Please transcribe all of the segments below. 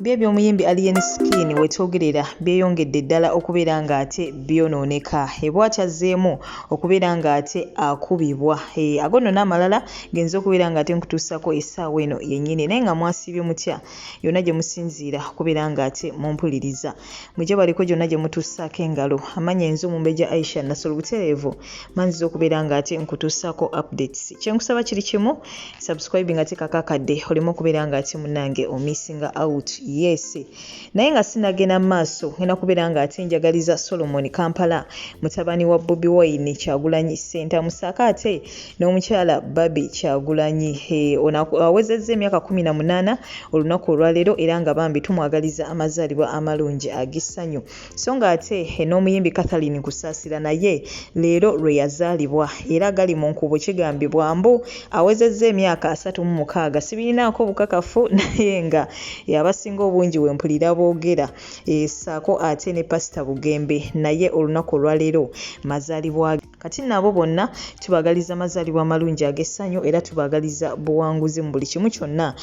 Byo eby'omuyimbi Alien Skin wetwogerera byeyongedde ddala okubeera ng'ate byonooneka. Bw'atyo azzeemu okubeera ng'ate akubibwa. Ago nno n'amalala genze okubeera ng'ate nkutuusaako essaawa eno yennyini. Naye nga mwasiibye mutya yonna gye musinziira okubeera ng'ate mumpuliriza. Mujje baliko gyonna gye mutuusaako engalo. Amannya enze Omumbejja Aisha Nassolo butereevu manziza okubeera ng'ate nkutuusaako updates. Kye nkusaba kiri kimu subscribe nga teekako akadde oleme okubeera nga ate munange omissinga out yes naye nga sinagenda mu maaso ngenda kubeera nga ate njagaliza Solomon Kampala mutabani wa Bobi Wine Kyagulanyi Ssentamu ssaako ate n'omukyala Barbie Kyagulanyi ono awezezza emyaka 18 olunaku olwaleero era nga bambi tumwagaliza amazaalibwa amalungi ag'essanyu. So ng'ate n'omuyimbi Catherine Kusaasira naye leero lwe yazaalibwa era gali mu nkuubo kigambibwa mbu awezezza emyaka 36. Sibirinaako bukakafu naye nga abasinga obungi we mpulira boogera ssaako ate ne Pasita Bugembe naye olunaku olwaleero mazaalibwa ge. Kati nno abo bonna tubaagaliza mazaalibwa malungi ag'essanyu era tubaagaliza buwanguzi mu buli kimu kyonna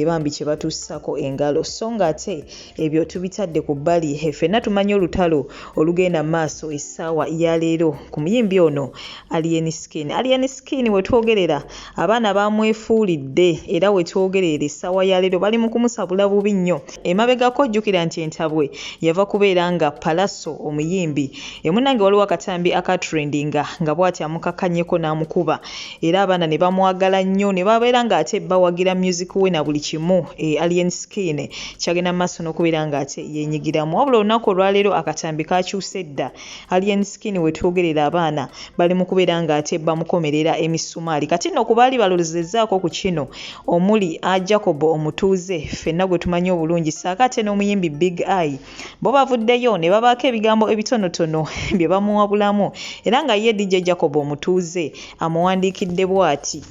bambi kye batuusaako engalo. So ng'ate Ebyo tubitadde ku bbali, ffenna tumanyi olutalo olugenda mu maaso essaawa ya leero ku muyimbi ono Alien Skin. Alien Skin wetwogerera abaana bamwefuulidde era wetwogerera essaawa ya leero bali mu kumusabula bubi nnyo. Emabegako jjukira nti entabwe yava kubeera nga Pallaso omuyimbi munnange waliwo akatambi aka trendinga nga bwati amukakkanyeko n'amukuba era abaana ne bamwagala nnyo ne babeera ng'ate bawagira music we na buli kimu Alien Skin kyagenda mu maaso n'okubeera ng'ate yeenyigiramu. Wabula olunaku olwaleero akatambi kaakyuse dda. Alien Skin wetwogerera abaana bali mu kubeera ng'ate bamukomerera emisumaali. Kati nno ku baali balozezzaako ku kino omuli a Jacob omutuuze ffenna gwe tumanyi obulungi ssaako ate n'omuyimbi Big Eye bo bavuddeyo ne babaako ebigambo ebitonotono bye bamuwabulamu era nga ye DJ Jacob omutuuze amuwandiikidde bw'ati.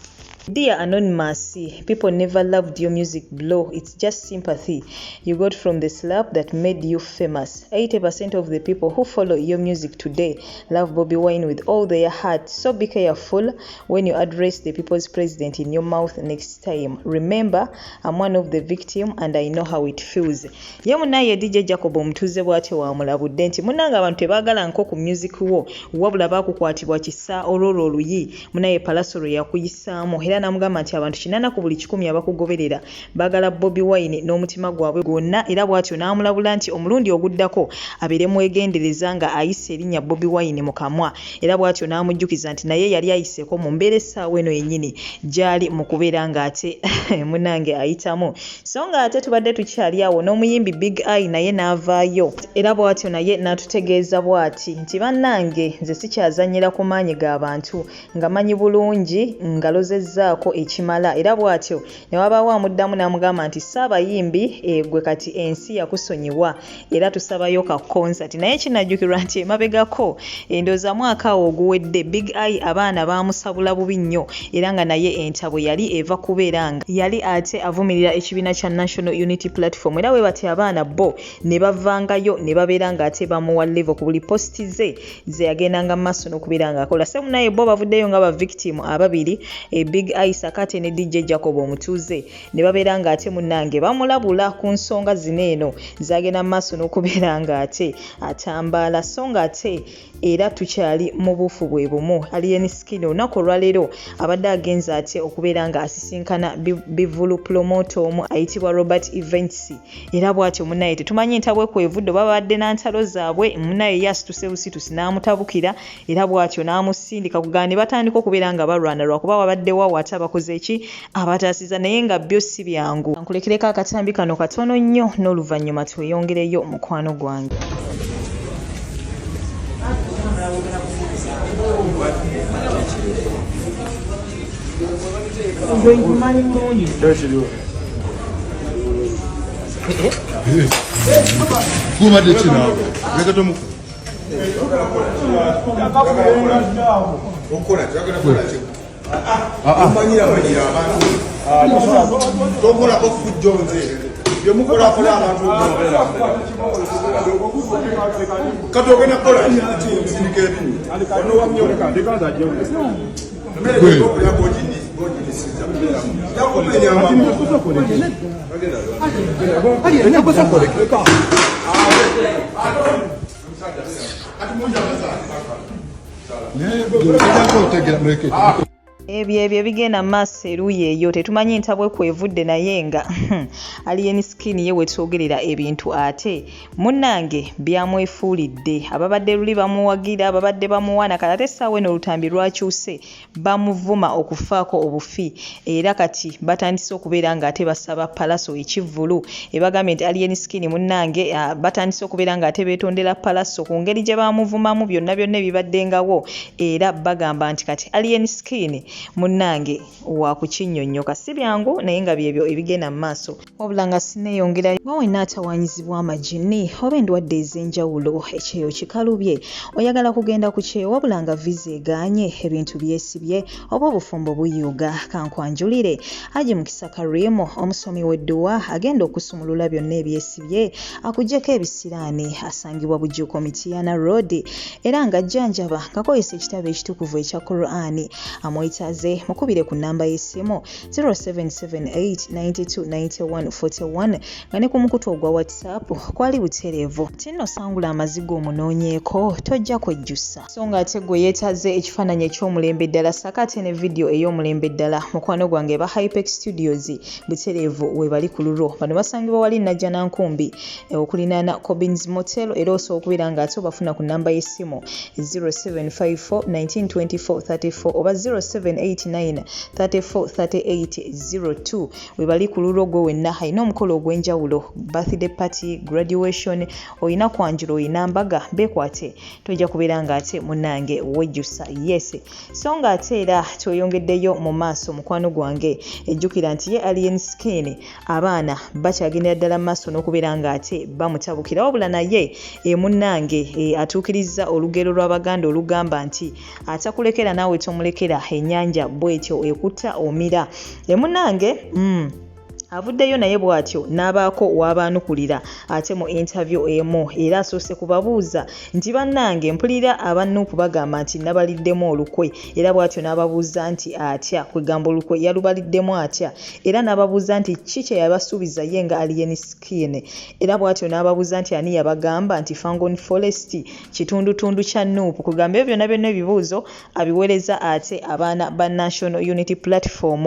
Dear Anonymous, people never loved your music bro, it's just sympathy you got from the slap that made you famous. 80% of the people who follow your music today love Bobi Wine with all their heart, so be careful when you address the people's president in your mouth next time. Remember, I'm one of the victim and I know how it feels. Ye munaye DJ Jacob omutuuze bw'atyo wamulabudde nti munnange abantu tebaagala nko ku music wo wabula baakukwatibwa kisa olw'olwo oluyi munaye Pallaso lwe yakuyisaamu era n'amugamba nti abantu 80 ku buli 100 abakugoberera baagala Bobi Wine n'omutima gwabwe gwonna era bw'atyo n'amulabula nti omulundi oguddako abeere mwegendereza nga ayisa erinnya Bobi Wine mu kamwa era bw'atyo n'amujjukiza nti naye yali ayiseeko mu mbeera essaawa eno yennyini gy'ali mu kubeera ng'ate munnange ayitamu. So ng'ate tubadde tukyali awo n'omuyimbi Big Eye naye n'avaayo era bw'atyo naye n'atutegeeza bw'ati nti bannange nze sikyazannyira ku maanyi ga bantu nga manyi bulungi ngalozezzaako ekimala era bw'atyo ne wabaawo amuddamu n'amugamba nti Ssaabayimbi gwe kati ensi yakusonyiwa era tusabayo ka concert naye kinajjukirwa nti emabegako endowooza mwaka awo oguwedde Big Eye abaana baamusabula bubi nnyo era nga naye entabwe yali eva kubeera nga yali ate avumirira ekibiina kya National Unity Platform era bwe batyo abaana bo ne bavangayo ne babeera ng'ate bamuwa level ku buli post ze ze yagendanga mu maaso n'okubeera ng'akola. Ssemunaye bo bavuddeyo nga ba victim ababiri Big Eye Sakate ne DJ Jacob omutuuze ne babeera ng'ate munnange bamulabula ku nsonga zino eno z'agenda mu maaso n'okubeera ng'ate atambaala so ng'ate era tukyali mu buufu bwe bumu. Alien Skin olunaku olwaleero abadde agenze ate okubeera nga asisinkana bivvulu pulomoota omu ayitibwa Robert Events era bw'atyo munnaye tetumanyi ntabwe kwevudde oba babadde na ntalo zaabwe munnaye ye asituse busitusi n'amutabukira era bw'atyo n'amusindika kugamba ne batandika okubeera nga balwana lwakuba wabaddewo awo ate abakoze ki abataasiza naye nga byo si byangu. Nkulekereko akatambi kano katono nnyo n'oluvannyuma tweyongereyo mukwano gwange. Gubadde ki naawe? Leka tomuku. Omanyira manyira abantu. Tokolako fujjo nze. Byemukolakola abantu. Kati ogenda kukola ki? Nsindika ebinyu. Ebyo ebyo ebigenda mu maaso eruuyi eyo tetumanyi ntabwe kwevudde naye nga Alien Skin ye wetwogerera ebintu ate munnange byamwefuulidde. Ababadde luli bamuwagira, ababadde bamuwaana kati ate essaawa eno olutambi lwakyuse bamuvuma okufaako obufi era kati batandise okubeera ng'ate basaba Pallaso ekivvulu. Ebagambye nti Alien Skin munnange batandise okubeera ng'ate beetondera Pallaso ku ngeri gye baamuvumamu byonna byonna ebibaddengawo era bagamba nti kati Alien Skin munnange wakukinnyonnyoka. Si byangu naye nga byebyo ebigenda mu maaso. Wabula nga sinneeyongerayo, nga wenna atawaanyizibwa amajinni oba endwadde ez'enjawulo, ekyeyo kikalubye, oyagala kugenda ku kyeyo wabula nga viza egaanye, ebintu byesibye oba obufumbo buyuuga, kankwanjulire Haji Mukisa Karim omusomi w'edduwa agenda okusumulula byonna ebyesibye akuggyeko ebisiraani. Asangibwa Bujuuko Mityana Road era ng'ajjanjaba ng'akozesa ekitabo ekitukuvu ekya Quran. Amwetaaze mukubire ku nnamba y'essimu 0778 92 91 41 nga ne ku mukutu ogwa WhatsApp kwali butereevu. Ate nno sangula amaziga omunoonyeeko tojja kwejjusa. So nga ate ggwe yeetaaze ekifaananyi eky'omulembe ddala ssaako ate ne vidiyo ey'omulembe ddala mukwano gwange aba Hypex Studios butereevu weebali ku lulwo. Bano basangibwa wali Najjanankumbi okulinaana Cobins Motel era osobola okubeera nga ate obafuna ku nnamba y'essimu 0754 1924 34 oba 0789 34 38 02 webali ku lulwo gwe wenna alina omukolo ogw'enjawulo birthday party graduation olina kwanjula olina mbaga bekwate tojja kubeera nga ate munange wejjusa yes so nga ate era tweyongeddeyo mu maaso mukwano gwange ejjukira nti ye alien skin abaana bakyagendera ddala mu maaso n'okubeera ng'ate bamutabukira wabula naye e munnange e, atuukirizza olugero lw'Abaganda olugamba nti atakulekera naawe tomulekera ennyanja bw'etyo ekutta omira e munnange mm. Avuddeyo naye bw'atyo n'abaako w'abaanukulira ate mu interview emu era asoose kubabuuza nti bannange mpulira aba Nup bagamba nti nabaliddemu olukwe era bw'atyo n'ababuuza nti atya kwegamba olukwe yalubaliddemu atya era n'ababuuza nti ki kye yabasuubiza ye nga Alien Skin era bw'atyo n'ababuuza nti ani yabagamba nti Fangon Forest kitundutundu kya Nup kwegamba ebyo byonna byonna ebibuuzo abiwereza ate abaana ba National Unity Platform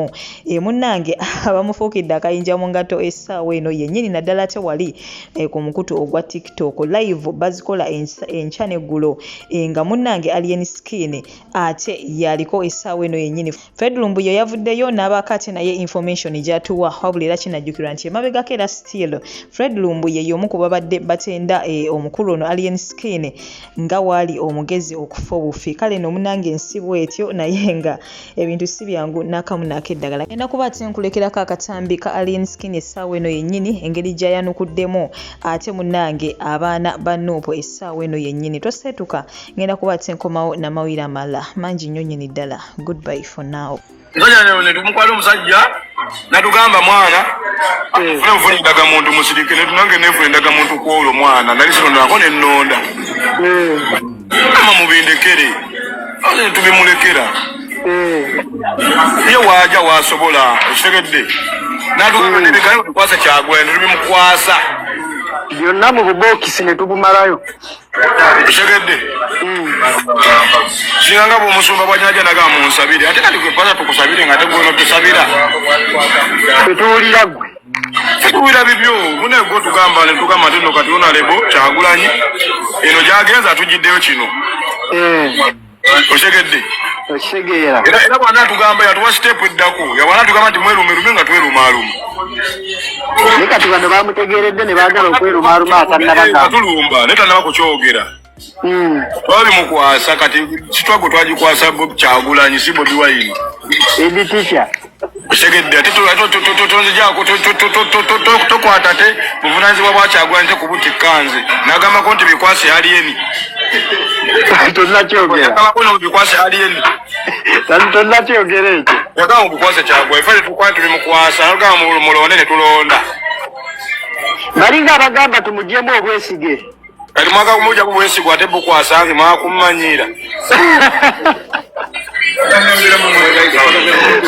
e munnange abamufuukidde akayinja mu ngatto essaawa eno yennyini naddala ate wali e, ku mukutu ogwa TikTok live bazikola enkya n'eggulo e, nga munnange Alien Skin ate yaliko essaawa eno yennyini Fred Lumbuye yavuddeyo n'abaako ate naye information gy'atuwa wabula era kinajjukirwa nti emabegako era still Fred Lumbuye y'omu ku babadde batenda e, omukulu ono Alien Skin nga waali omugezi okufa obufi kale no munange ensi bwetyo naye nga ebintu si byangu n'akamu n'akeddagala ngenda kuba ate nkulekerako akatambi ka Alien Skin essaawa eno yennyini engeri gy'ayanukuddemu ate munnange abaana ba Nuupu essaawa eno yennyini toseetuka ngenda kuba ate nkomawo namawulire amalala mangi nnyo nnyini ddala goodbye for now Musajja ne tumukwata omusajja natugamba mwana eh. funa nfuna endagamuntu musirike nange nefuna endagamuntu kwolwo mwana nali sinondako nenonda eh. ama mubindekere ate tubimulekera eh. ye waja wasobola okitegedde natugamba nebigayo tukwasa kyagwe netubimukwasa byonna mu bubokisi netubumalayo okitegedde singa nga bwomusumba bwajanaja naga munsabire ate kati gwe pasa tukusabire nga ate gwe notusabira tetuwulira gwe tetuwulira bibyo mune gwe tugamba netugamba nti no kati onalebo kyagulanyi eno gyagenza atugiddeyo kino eh. okitegedde okitegeera era bwana atugamba yatuwa sitepu eddako yabwana atugamba nti mwerumerume nga twerumaluma naye kati bano bamutegeeredde ne baagala okwerumaaluma atannabagamba tulumba naye tannaba kukyogera hmm. twabimukwasa kati kitwago twagikwasa kyagulanyi si bobi wine edi teacher okitegedde ate tonzijako tokwata ate buvunanyizibwa bwa kyagulanyi tekubutikka nze nagambako nti bikwase aliyeni tonakyogera bikwase aliyeni tonakyogera ekyo yagamba mubikwase kyagulanyi fe tetukwata tubimukwasa nagamba mulonde netulonda balinga abagamba tumugyemu obwesige kati mwaka kumuja bubwesigwa ate bukwasa nze mwakummanyiira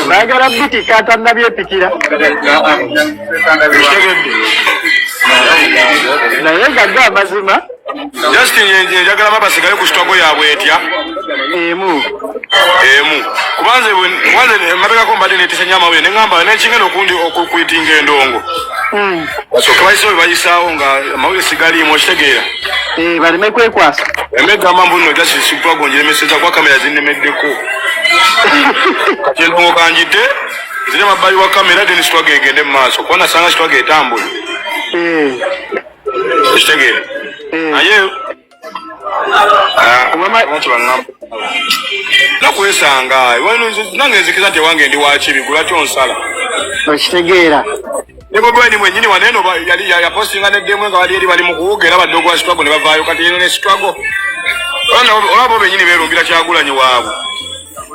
Baagala bitika atannabyepikira. Okitegedde? Naye nga go amazima. Justin, nje njagala baba basigale ku struggle yaabwe etya? Emu. Emu, kubanze kubanze mabegako mbadde netese nnyo amawulire, neŋŋamba nekingenda okundi okukwitinga endongo, basooke bayisewo bye bayisaawo nga amawulire sigaliimu, okitegeera? Eh, baleme kwekwasa. Emegamba mbu nno just struggle ngiremeseza kuba kamera zinnemeddeko. Kati endongo kanjidde zire mabbali wa kamera, then struggle egende mu maaso, kuba nasanga struggle etambula. Okitegeera? Eh. Naye baŋŋamba nakwesanga nange nzikiza nti ewange ndi wakibi gulwaki onsala. Okitegeera. Ne Bobi Wine mwennyini waneeno yali yapostinga neddemu nga bali eri bali mu kuwuga, era badde ogwa struggle ne bavaayo. Kati eno ne struggle olaba bo bennyini beerumbira Kyagulanyi waabwe.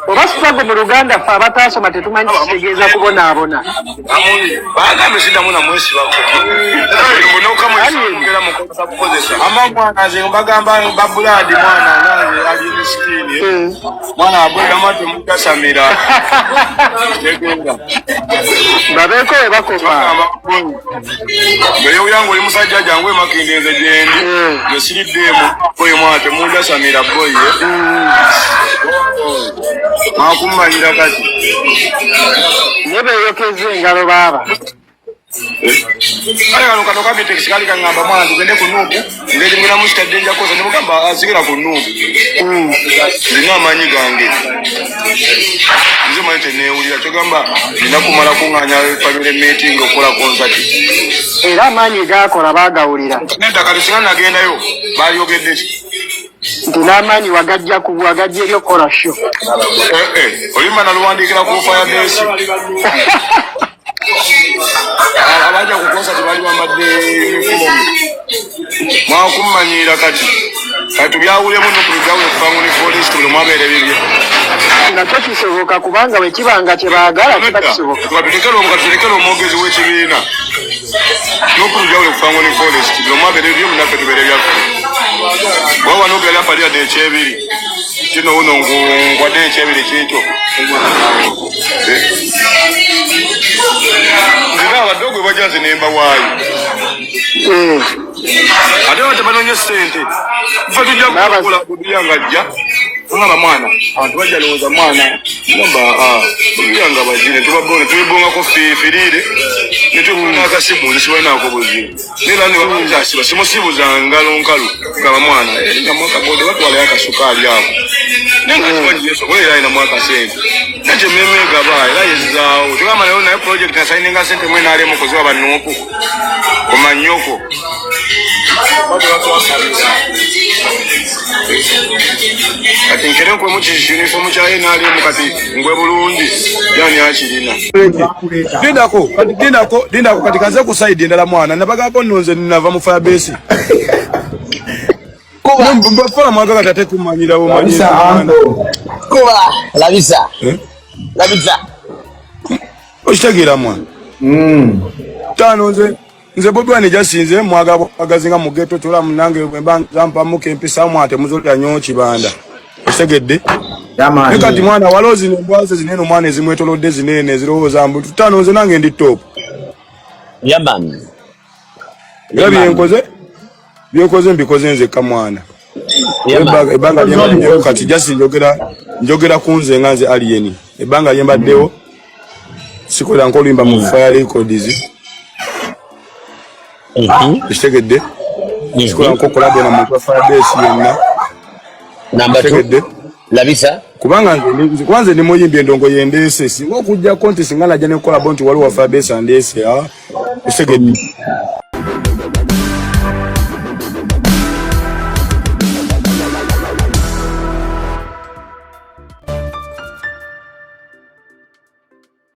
Oba struggle mu Luganda, ffe abataasoma tetumanyi kitegeeza kubonaabona. Bagambye siddamu namwesibako nokamwesongera mukozesa bukozesa. Ama mwana, nze mbagamba babulaadi mwana nange ali misikini. Mwana abweramu temugasamira, tegenda. Babeeko we bakoma. Nga oli musajja, jangu emakindi nze gyendi. Nze siriddeemu boye, mwana temunjasamira boye, mwakummanyira kati. Ne beeyokeza engalo baaba. Kale kano kabitekisi kali kaŋŋamba, mwana tugende ku NUP, ngeri ngenda musitadde nja kukoza, ne mugamba asigala ku NUP. Nina amaanyi gange, nze manyi kyeneewulira, kyogamba nina kumala kuŋŋaanya family meeting okukola concert. Era amaanyi gaakola baagawulira. Nedda, kati singa nagendayo balyogedde ki? Nti n'amaanyi wagajja ku wagajja eri okukola show. Eh, eh, olimba naluwandiikira ku Firebase, abajja ku concert bali bambadde uniform, mwakummanyira. Kati tubyawulemu, nokubyawule ku Fangone Forest, buli mwabeera ebibye. Nakyo kisoboka, kubanga bwe kiba nga kye baagala kiba kisoboka. Katutekere omwogezi w'ekibiina n'okubyawule ku Fangone Forest, buli mwabeera ebibye, munaffe tubeere byaffe. Wawa nobyali apalira ekyebiri kino uno nkwadde ekyebiri kiikyo. Nzina abadogo bajja, nze nembawaayo. Ate nga tebanonye sente, fe tujja kukola. Bubiyanga ajja ngamba, mwana abantu bajja lowooza mwana, ngamba bubiyanga bagine tubabone tubibongako firiire netufuna akasimu, nze sibalinaako buzibu, nera nebakyasiba simusibuza ngalo nkalu, gamba mwana eringa mwaka bodo batwalayo akasukaali ako, naye nga kimanyi Yesu oba era alinamu akasente nakyo emmeeme egaba era yezaawo. Tugamba nayo naye project nasayininga sente mwena alemu kuziwa bannuupu kumanyoko. Kati nkere nkwemu uniform kya NRM, kati ngwe bulungi yani akirina. Lindako kati, lindako, lindako kati, kaze ku side endala. Mwana, nabagako nno nze nava mu Firebase. Mbafala mwaga kati ate tumanyira Labisa bumanyira. anko. Kuba labisa. Eh? Labisa. Okitegeera mwana? Tano nze Bobi Wine jasinze mwaga bwagazi nga mugeto tola munange bwemba zampamuka empisa mwa temuzolya nnyo kibanda, okitegedde? Yamani. Ne kati mwana waliwo zino embwaze zinene omwana ezimwetolodde zinene ezirowooza mbu tano nze nange ndi top. Yaman. Era byenkoze mbikoze nzekka mwana. Yaman. Ebbanga lyembaddewo kati jasi njogera ku nze nga nze Alien, ebbanga lyembaddewo sikolera nkoluyimba mu Fire Records, ekitegedde? Sikola nko collabo na muntu wa Firebase yenna. Number two. Ekitegedde? Labisa. Kubanga kuba nze ndi muyimbi, endongo yendeese, singa okujjako nti singa najja ne collabo nti waliwo wa Firebase andeese, ah, ekitegedde?